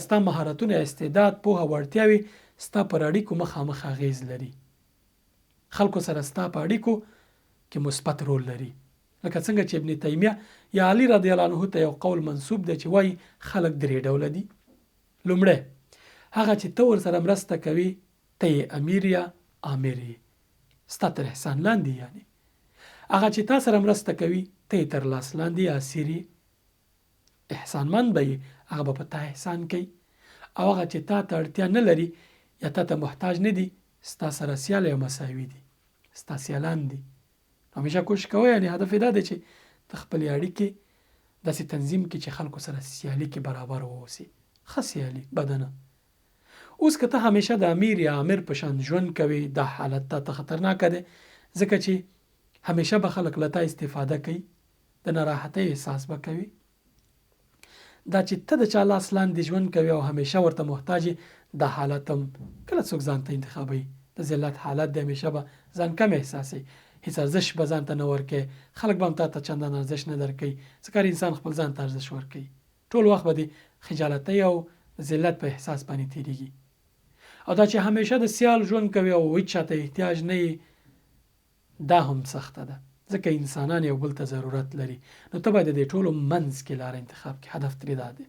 ستا مهارتونه، استعداد، پوهه، وړتیاوې ستا پر اړیکو مخامخ اغیز لري. خلکو سره ستا په اړیکو کې مثبت رول لري. لکه څنګه چې ابن تیمیه یا علی رضی الله عنه ته یو قول منسوب دی چې وایي خلک درې ډوله دي. لومړی، هغه چې ته ورسره مرسته کوې ته یې امیر یا آمر یې، ستا تر احسان لاندې یعنې. هغه چې تا سره مرسته کوي ته یې تر لاس لاندې یا اسیر یې، احسانمند به یې، هغه به په تا احسان کوي. او هغه چې تا ته اړتیا نه لري یا تا ته محتاج نه دي ستا سره سیال او مساوي دي، ستا سیالان دي. همیشه کوشش کوه، یعنې هدف یې دا دی چې ته خپلې اړیکې داسې تنظیم کړې چې خلکو سره سیالي کې برابر واوسې، ښه سیالي، بده نه. اوس که ته همیشه د امیر یا آمر په شان ژوند کوې دا حالت تا ته خطرناکه دی، ځکه چې همیشه به خلک له تا استفاده کوي، د ناراحتۍ احساس به کوې. دا چې ته د چا لاس لاندې ژوند کوې او همیشه ورته محتاج یې دا حالت هم کله څوک ځان ته انتخابوي، د ذلت حالت دی، همیشه به ځان کم احساسوې، هیڅ ارزش به ځان ته نه ورکوې، خلک به هم تاته چندان ارزش نه درکوي، ځکه هر انسان خپل ځان ته ارزش ورکوي. ټول وخت به د خجالتۍ او ذلت په احساس باندې تیریږي. او دا چې همیشه د سیال ژوند کوې او هیچا ته احتیاج نه یې دا هم سخته ده، ځکه انسانان یو بل ته ضرورت لري، نو ته باید د دې ټولو منځ کې لاره انتخاب کړې، هدف ترې دا دی.